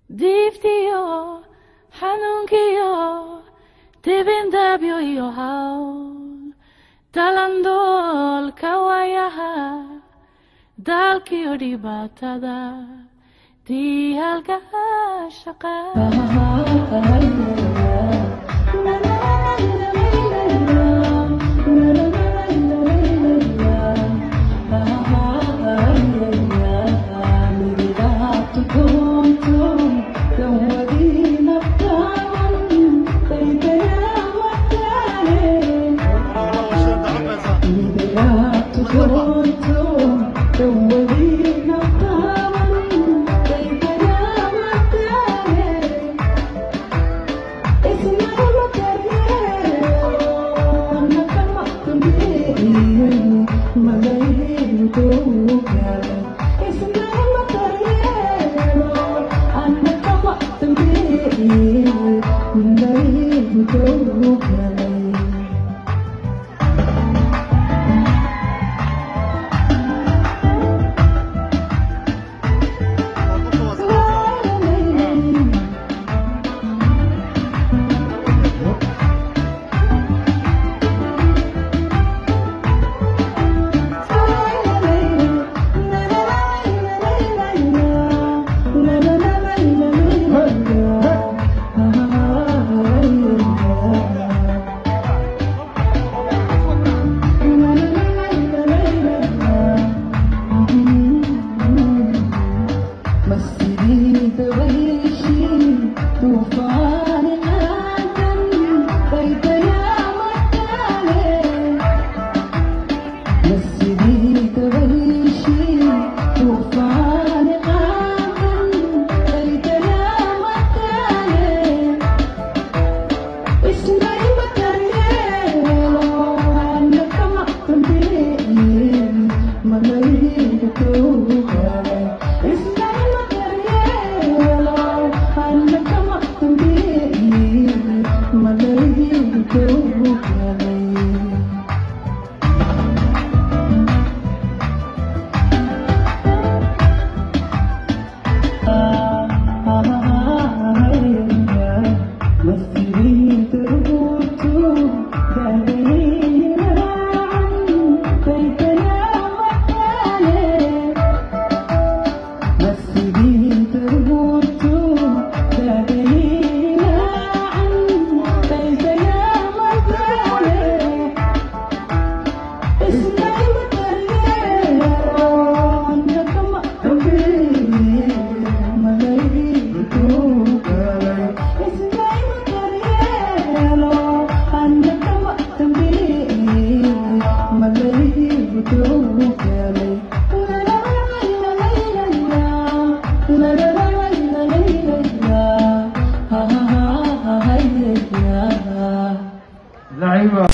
Diiftiyo xanuunkiyo dibindaabyo iyo hawl dalandoolka waayaha daalkiyo dhibaatada diihaalka shaqa.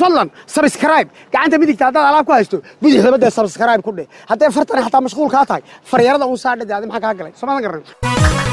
Fadlan subscribe gacanta midigta haddaad alaab ku haysto, bidixda badda subscribe ku dheh. Hadday fartani xataa mashquul kaa tahay, faryarada uun saadhade. Adi maxaa kaa galay? Soomaadan garanay.